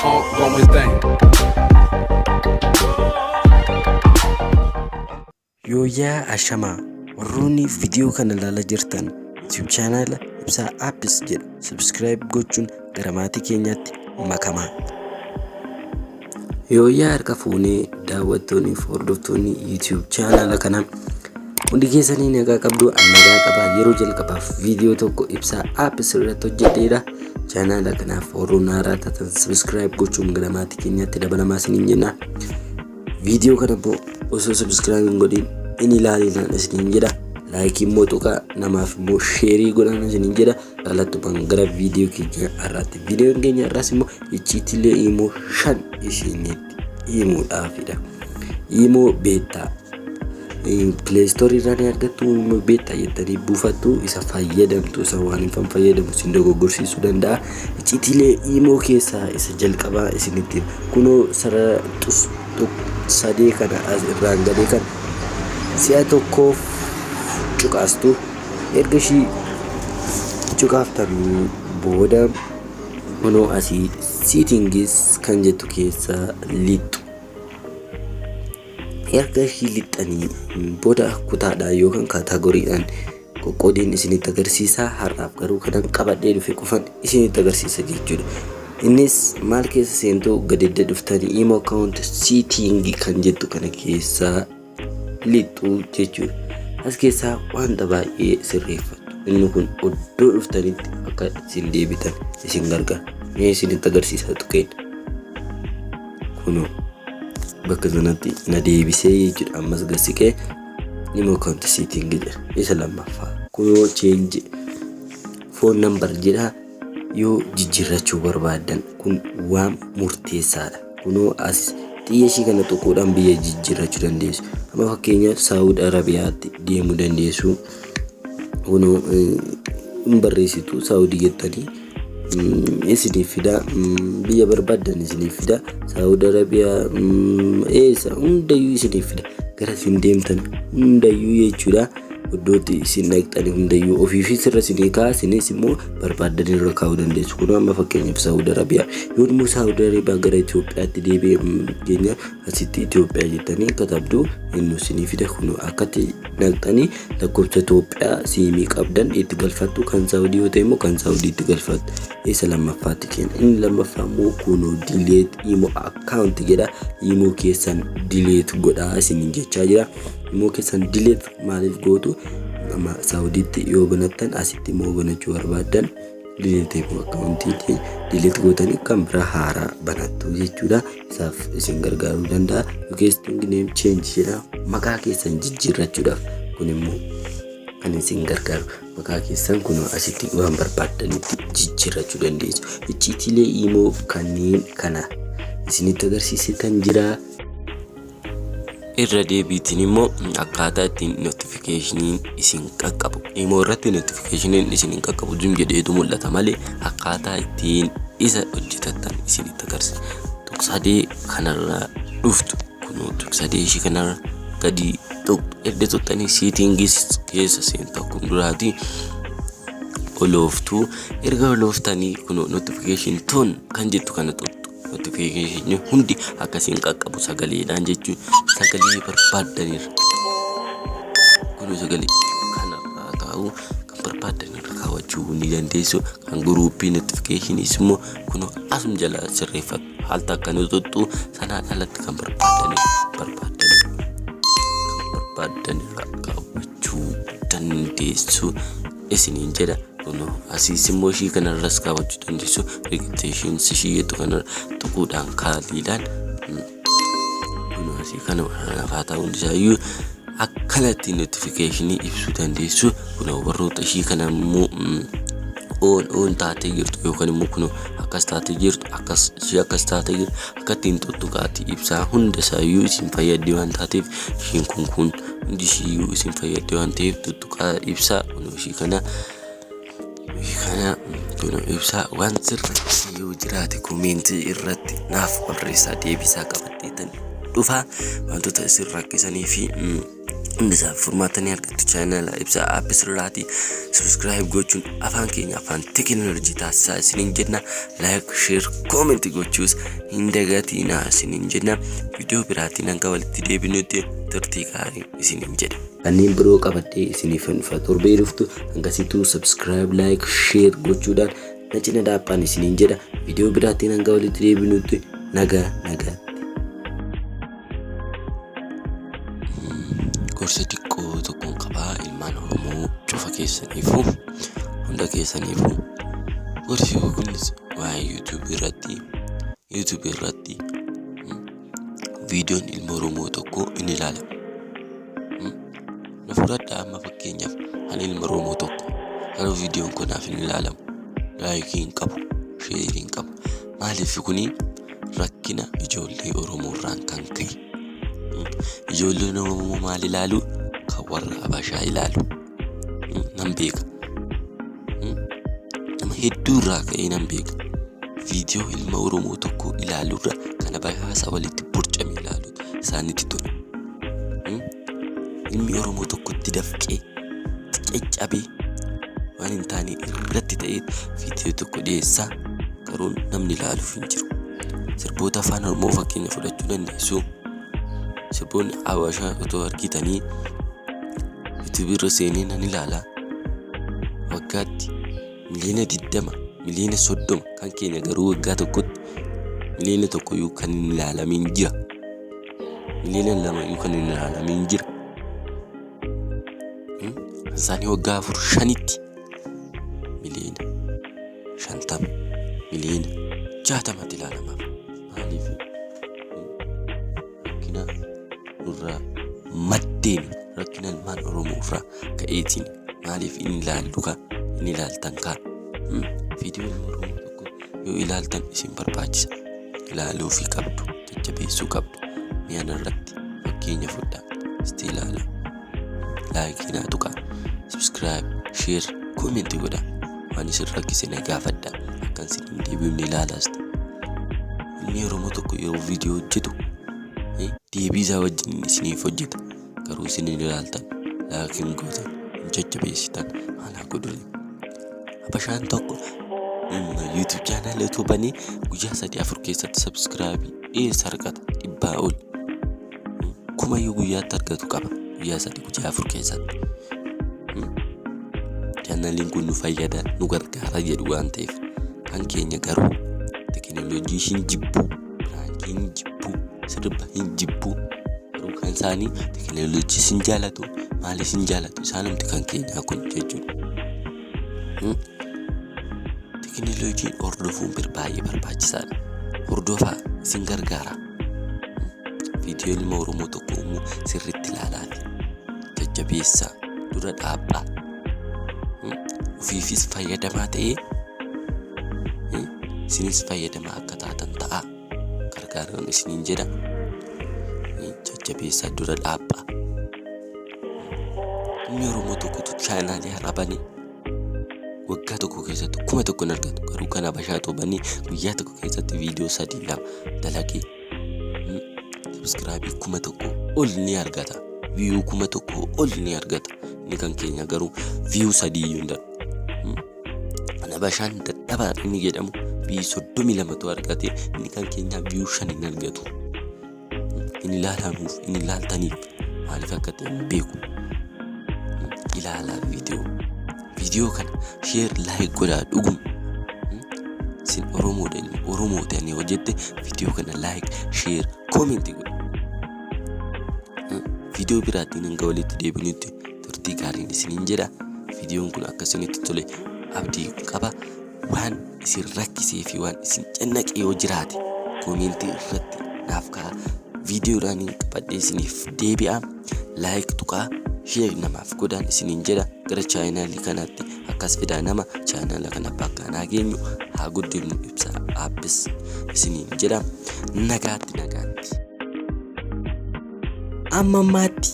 ongoing thing. Yooyyaa ashamaa, warroonni viidiyoo kana ilaalaa jirtan, YouTube channel Ibsaa Apps jedhu subscribe gochuun gara maatii keenyaatti makamaa. Yooyyaa, harka fuunee daawwattoonni fi hordoftoonni YouTube channel kanaa, hundi keessanii nagaa qabdu? An nagaa qabaa. Yeroo jalqabaaf viidiyoo tokko Ibsaa Apps irratti hojjedheedha. Channel kanaaf warroonni haaraa taatan subscribe gochuun gara maatii keenyaatti dabalamaa isiniin jenna. Viidiyoo kana immoo osoo subscribe hin godhin hin ilaalinaan isiniin jedha. Like immoo tuqaa, namaaf immoo share godhaan isiniin jedha. Kallattumaan gara viidiyoo keenya har'aatti. Viidiyoon keenya har'aas immoo icciitiilee imo 5 isinitti himuudhaafidha. Imo beta Play Store irraa ni argattu. Imo beta jettanii buufattu, isa fayyadamtu, isa waan hin fayyadamu isin dogoggorsiisuu danda'a. Icciitiilee imo keessaa isa jalqabaa isinitti kunoo sarara xus sadee kana as irraan gadee kan si'a tokkoof cuqaastu. Erga ishii cuqaaftanii booda kunoo asii settings kan jettu keessa lixxu. Erga ishii lixxanii booda kutaadhaan yookaan categorydhaan qoqqoodiin isinitti agarsiisa. Har'aaf garuu kanan qabadhee dhufe qofan isinitti agarsiisa jechuudha. Innis maal keessa seentuu? Gadidda dhuftanii imo account setting kan jettu kana keessa lixxu jechuudha. As keessaa wanta baay'ee sirreeffattu. Inni kun iddoo dhuftanitti akka isin deebitan isin gargaara. Mee isinitti agarsiisa tuqeen. Kunoo bakka sanatti na deebisee jechuudha. Ammas gasiqee imo account setting jedha. Isa lammaffaa. Kunoo change phone number jedha. Yoo jijjiirrachuu barbaaddan kun waan murteessaadha. Kunoo as xiyya ishii kana tuquudhaan biyya jijjiirrachuu dandeessu. Amma fakkeenyaaf Saawud Arabiyaatti deemuu dandeessu. Kunoo hin barreessitu, Saawudii jettanii isiniif fida. Biyya barbaaddan isiniif fida. Saawud Arabiyaa eessa hundayyuu isiniif fida. Gara isin deemtan hundayyuu jechuudha. Iddootti isin dhaqxanii hundayyuu ofiifis irra isinii ka'a, isinis immoo barbaaddan irra kaa'uu dandeessu. Kun amma fakkeenyaaf Saawud Arabiyaa. Yoo immoo Saawud Arabiyaa gara Itoophiyaatti deebi'ee keenya asitti Itoophiyaa jettanii katabdu, inni isinii fida. Kun akkatti dhaqxanii lakkoofsa Itoophiyaa siimii qabdan itti galfattu. Kan Saawudii yoo ta'e immoo kan Saawudii itti galfattu. Isa lammaffaatti kenna. Inni lammaffaa immoo kunoo delete imo account jedha. Imo keessan delete godhaa isiniin jechaa jira. Imo keessan delete maaliif gootu? Amma Saawudiitti yoo banattan, asitti immoo banachuu barbaaddan, delete imo accountiitti delete gootanii kan biraa haaraa banattu jechuudha. Isaaf isin gargaaruu danda'a. Requesting name change jedha. Maqaa keessan jijjiirrachuudhaaf kun immoo kan isin gargaaru. Maqaa keessan kun asitti waan barbaaddanitti jijjiirrachuu dandeessu. Icciitiilee imo kanneen kana isinitti agarsiisetan jira. Irra deebiitiin immoo akkaataa ittiin notificationiin isin qaqqabu. Imo irratti notificationiin isin hin qaqqabu, zum jedheetu mul'ata malee, akkaataa ittiin isa hojjetattan isinitti agarsiisa. Tuqsadee kanarra dhuftu, kunoo tuqsadee ishii kanarra gadi tuqxu. Erga tuqxanii settings keessa seentu, akkuma duraati olooftuu. Erga olooftanii kunoo notification tone kan jettu kana tuqxu. Notification hundi akkasiin qaqqabu sagaleedhaan jechuun sagalee barbaaddanirra, kunoo sagalee kanarraa taa'u kan barbaaddanirra kaawwachuu ni dandeessu. Kan group notificationiis immoo kunoo asum jala sirreeffatu, haal takka nu tuqxu. Sanaan alatti kan barbaaddanirra kaawwachuu dandeessu isiniin jedha. Kunoo asiis immoo ishii kanarras kaawwachuu dandeessu. Notifications ishii jettu kanarra tuquudhaan kaaliidhaan kunoo asii kana lafaa ta'uu hundisaayyuu akkanatti notification ibsuu dandeessu. Kunoo warroota ishii kana immoo on on taatee jirtu yookaan immoo kunoo akkas taatee jirtu, akkas ishii akkas taatee jirtu akka ittiin tuttuqaati ibsaa hunda isaayyuu isin fayyaddi waan taateef, ishiin kun hundi ishiiyyuu isin fayyaddi waan ta'eef tuttuqaa ibsaa. Kunoo ishii kana kunoo ibsaa. Waan sirratti yoo jiraate comment irratti naaf barreessaa, deebisaa qabadheetan dhufaa. Wantoota isin rakkisanii fi Hundisaaf furmaata ni argattu chaanaala Ibsaa Aappis irraati. Subscribe gochuun afaan keenya afaan teekinooloojii taasisaa isiniin jenna. Like, share, comment gochuus hin dagatinaa isiniin jenna. Viidiyoo biraatiin hanga walitti deebinutti turtii gaarii isiniin jedha. Kanneen biroo qabadhee isiniifan dhufa torbee dhuftu. Hangasittuu subscribe, like, share gochuudhaan na cina dhaabban isiniin jedha. Viidiyoo biraatiin hanga walitti deebinutti nagaa nagaatti. Gorsa xiqqoo tokkoon qabaa ilmaan Oromoo cufa keessaniifuu, hunda keessaniifuu. Gorsi kunis waa'ee YouTube irratti. YouTube irratti viidiyoon ilma Oromoo tokko in ilaala. Na fudhadhaa, amma fakkeenyaaf ani ilma Oromoo tokko, garuu viidiyoon kun naaf hin ilaalamu. Like hin qabu, share hin qabu. Maaliif? Kuni rakkina ijoollee Oromoo irraan kan ka'e. Ijoolleen Oromoo maal ilaalu? Kan warra Habashaa ilaalu. Nan beeka. Nama hedduu irraa ka'ee nan beeka. Viidiyoo ilma Oromoo tokko ilaaluurra kan Habashaa walitti borcame ilaalu isaanitti tola. Ilmi Oromoo tokkotti dafqee caccabee waan hin taane irratti ta'ee viidiyoo tokko dhiyeessaa, garuu namni ilaaluuf hin jiru. Sirboota afaan Oromoo fakkeenya fudhachuu dandeessu. Sirboonni Habashaa otoo argitanii, YouTube irra seenee nan ilaala. Waggaatti miliyoona 20, miliyoona 30, kan keenya garuu waggaa tokkotti miliyoona 1 iyyuu kan hin ilaalamin jira. Miliyoona 2 iyyuu kan hin ilaalamin jira. Kan isaanii waggaa afur shanitti miliyoona 50, miliyoona 60tti ilaalamaaf. Maaliif? Rakkina nurraa maddeen, rakkina ilmaan Oromoo irraa ka'eetiin. Maaliif hin ilaallu kaa, hin ilaaltan kaa? Viidiyoo ilma Oromoo tokko yoo ilaaltan isin barbaachisa. Ilaaluufii qabdu, jajjabeessuu qabdu. Mi'a irratti fakkeenya fudhaa. Isti ilaala. Like naa tuqaa. Subscribe, share, comment godhaa. Waan isin rakkise na gaafadhaa. Akkan isin hin deebiifne ilaalaas. Ilmi Oromoo tokko yeroo viidiyoo hojjetu deebii isaa wajjin isiniif hojjeta. Garuu isin hin ilaaltan, like hin gootan, hin jajjabeessitan. Maal haa godhuni? Habashaan tokko YouTube channel otoo banee guyyaa sadii afur keessatti subscribe eessa argata? Dhibbaa ol. Kumayyuu guyyaatti argatu qaba. Guyyaa 3, guyyaa 4 keessatti. Chaanaliin kun nu fayyada, nu gargaara jedhu waan ta'eef. Kan keenya garuu teekinooloojii hin jibbu, prank hin jibbu, sirba hin jibbu. Garuu kan isaanii teekinooloojii hin jaalatu, maalis hin jaalatu isaanumti kan keenyaa kun jechuudha. Teekinooloojiin hordofuun bir baay'ee barbaachisaadha. Hordofaa, isin gargaara. Viidiyoo ilma Oromoo tokko immoo sirriitti ilaalaati. Jajjabeessaa, dura dhaabbaa. Ofiifis fayyadamaa ta'ee isinis fayyadamaa akka taatan ta'a. Gargaaran isiniin jedha. Jajjabeessaa, dura dhaabbaa. Ilmi Oromoo tokkotu chaanaalii haaraa banee waggaa tokko keessatti 1000 hin argatu. Garuu kan Habashaa banee guyyaa tokko keessatti viidiyoo sadii lama dalagee subscribe 1000 ol ni argata. View 1000 ol ni argata. Inni kan keenya garuu view sadii iyyuu hin darbu. Kan Habashaan dadhabaa inni jedhamu view 32tu argate, inni kan keenyaa view 5 hin argatu. Hin ilaalamuuf, hin ilaaltaniif, maaliif akka ta'e hin beeku. Ilaalaa viidiyoo. Viidiyoo kana share, like godhaa dhugum. Isin Oromoodha, ilma Oromoo ta'anii hojjette, viidiyoo kana like, share, comment godha. Viidiyoo biraatiin hanga walitti deebinutti turtii gaariin isiniin jedha. Viidiyoon kun akka isinitti tole abdii qaba. Waan isin rakkisee fi waan isin cannaqe yoo jiraate comment irratti naaf ka'a. Viidiyoodhaan qabadhee isiniif deebi'a. Like tuqaa, share namaaf godhaan isiniin jedha. Gara chaanaalii kanaatti akkas fidaa, nama chaanaala kana bakka naa geenyu haa guddifnu, Ibsaa Aappis isiniin jedha. Nagaatti, nagaatti. Amma ammaatti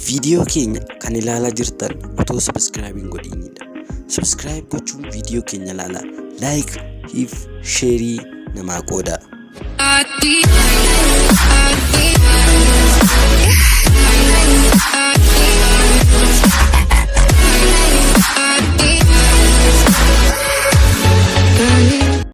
viidiyoo keenya kan ilaalaa jirtan otoo subscribe hin godhinidha. Subscribe gochuun viidiyoo keenya ilaalaa. Like fi share namaa qoodaa.